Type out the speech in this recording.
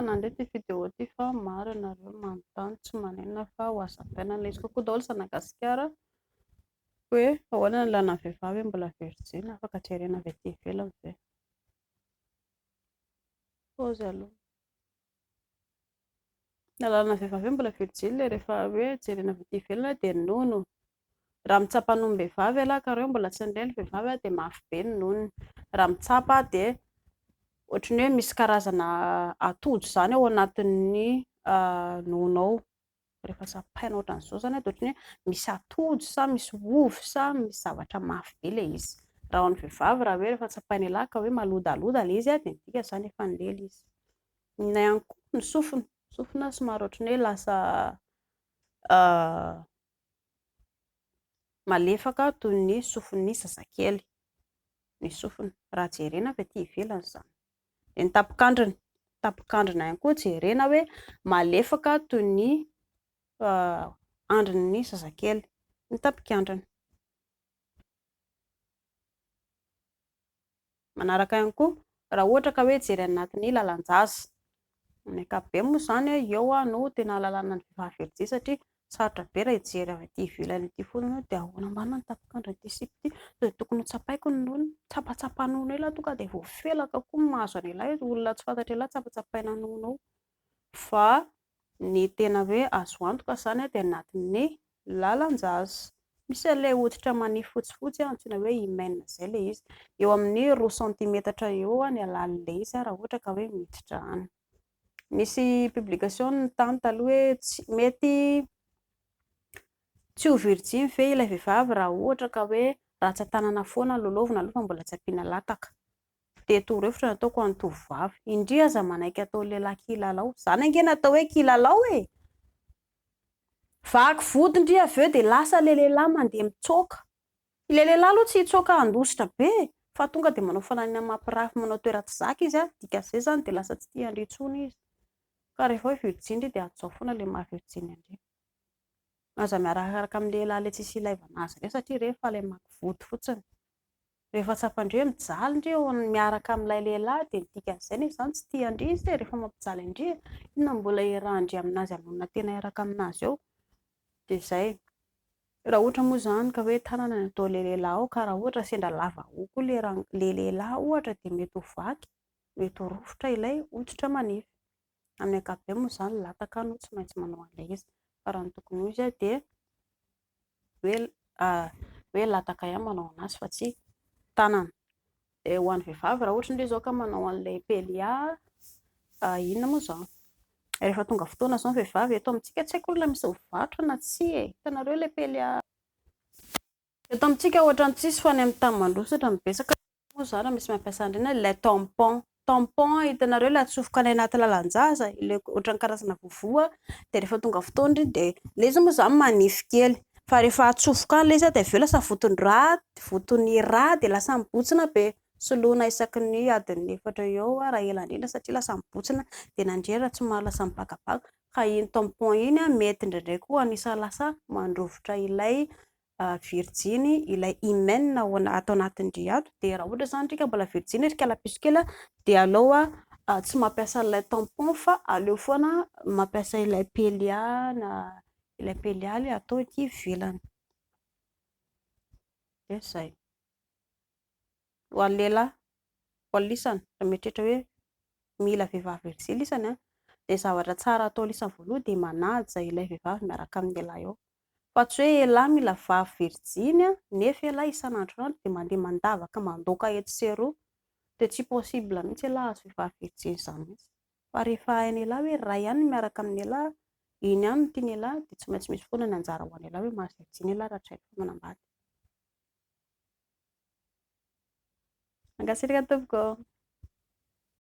efa nandeha ity vidéo ity fa maro ianareo manontany, tsy maninona fa ho hazavaina ilay izy. Coucou daholo zan'i Madagasikara, hoe ahoana ny ilàna ny vehivavy mbola virjiny, afaka jerena avy aty ivelany ve? Pause aloha. Ny alalana vehivavy hoe mbola virjiny ilay rehefa hoe jerena avy aty ivelany dia ny nono. Raha mitsapa nonom-behivavy ialahy ka raha hoe mbola tsy nireny ny vehivavy dia mafy be ny nonony. Raha mitsapa dia ohatran'ny hoe misy karazana atody izany ao anatin'ny nono ao. Rehefa tsapaina ohatran'izao izany dia ohatran'ny hoe misy atody sa misy ovy sa misy zavatra mafy be ilay izy. Raha ho an'ny vehivavy raha hoe rehefa tsapaina ialahy ka hoe malodaloda ilay izy dia midika izany efa nilela izy. Inona ihany koa? Ny sofina. Sofina somary ohatran'ny hoe lasa malefaka toy ny sofin'ny zazakely ny sofina, raha jerena avy aty ivelany izany. Dia ny tapokandrina, tapokandrina ihany koa jerena hoe malefaka toy ny andrin'ny zazakely ny tapokandrina. Manaraka ihany koa, raha ohatra ka hoe hijery any anatin'ny lalan-jaza, amin'ny ankapobeny moa izany eo no tena ahalalana ny vehivavy virjiny satria sarotra be raha hijery avy aty ivelany aty foana ianao dia ahoana marina ny tapak'andron'ity sipa ity, sao dia tokony hotsapaiko ny nonony, tsapatsapa nono ela tonga dia voafelaka koa ny mahazo an'ialahy, olona tsy fantatr'ialahy tsapatsapaina nono ao. Fa ny tena hoe azo antoka izany dia anatin'ny lalan-jaza. Misy an'ilay hoditra manify fotsifotsy antsoina hoe hymen izay ilay izy. Eo amin'ny roa santimetatra eo ny halalin'ilay izy raha ohatra ka hoe miditra any. Nisy publication tany taloha hoe tsy mety tsy ho virjiny ve ilay vehivavy raha ohatra ka hoe rantsan-tanana foana no lalaovina aloha fa mbola tsy ampiana lataka. Dia torohevitra no ataoko ho an'ny tovovavy. Indry aza manaiky ataon'ny lehilahy kilalao. Izany ange no atao hoe kilalao e! Vaky vody ndry avy eo dia lasa ilay lehilahy mandeha mitsoaka. Ilay lehilahy aloha tsy hitsoaka handositra be e! Fa tonga dia manao fanahiniana mampirafy manao toeran-tsy zaka izy an, dikan'izay izany dia lasa tsy tia an-dry intsony izy. Ka rehefa hoe virjiny ndry dia hajao foana ilay maha virjiny an-dry. Aza miarakaraka amin'ny lehilahy ilay tsisy ilaivana azy ireny satria ireny fa ilay maka vody fotsiny. Rehefa tsapan-dry hoe mijaly ndry eo miaraka amin'ilay lehilahy dia ny dikan'izay nefa izany tsy tia an-dry izy e, rehefa mampijaly an-dry e, inona no mbola iarahan-dry amin'azy hanonona tena hiaraka amin'azy eo. Dia izay. Raha ohatra moa izany ka hoe tanana no ataon'ilay lehilahy ao ka raha ohatra sendra lava hoho koa ilay lehilahy ohatra dia mety ho vaky, mety ho rovitra ilay hoditra manify. Amin'ny ankapobeny moa izany lataka no tsy maintsy manao an'ilay izy fa raha ny tokony ho izy dia hoe hoe lataka ihany manao an'azy fa tsy tanana. Dia ho an'ny vehivavy raha ohatra indray izao ka manao an'ilay pelia, inona moa izany? Rehefa tonga fotoana izao ny vehivavy eto amintsika tsy haiko olona misy mivarotra na tsia e! Hitanareo ilay pelia eto amintsika ohatran'ny tsisy fa any amin'ny tany mandroso ohatran'ny betsaka. Moa zany raha misy mampiasa an'ireny ilay tampon, tampon hitanareo ilay atsofoka any anaty lalan-jaza, ilay ohatran'ny karazana vovoa dia rehefa tonga fotoana iny dia ilay izy moa izany manify kely fa rehefa atsofoka any ilay izy dia avy eo lasa vonton'ny rà, vonton'ny rà dia lasa mibontsina be, soloina isaky ny adiny efatra eo raha ela indrindra satria lasa mibontsina dia nandreraka tsy mahalasa mibakabaga ka iny tampon iny mety indraindray koa anisan'ny lasa mandrovitra ilay virjiny ilay hymen ao ato anatin-dry ato dia raha ohatra izany ry ka mbola virjiny ry kalapiso kely dia aleo tsy mampiasa an'ilay tampon fa aleo foana mampiasa ilay pelia na ilay pelia ilay atao ety ivelany dia izay. Ho an'ny lehilahy, ho an'ny lisany, raha mieritreritra hoe mila vehivavy virjiny lisany dia zavatra tsara atao lisany voalohany dia manaja ilay vehivavy miaraka amin'ny lehilahy eo. Fa tsy hoe elah mila vavy virjiny nefa elah isan'andro isan'andro dia mandeha mandavaka mandoaka etsy sy eroa dia tsy possible mihitsy elah hahazo vehivavy virjiny izany mihitsy. Fa rehefa hain'elah hoe iray ihany ny miaraka amin'elah, iny ihany no tian'elah dia tsy maintsy misy foana ny anjara ho an'elah hoe mahazo virjiny elah raha tsy haiko manambady. Mankasitraka tompoko.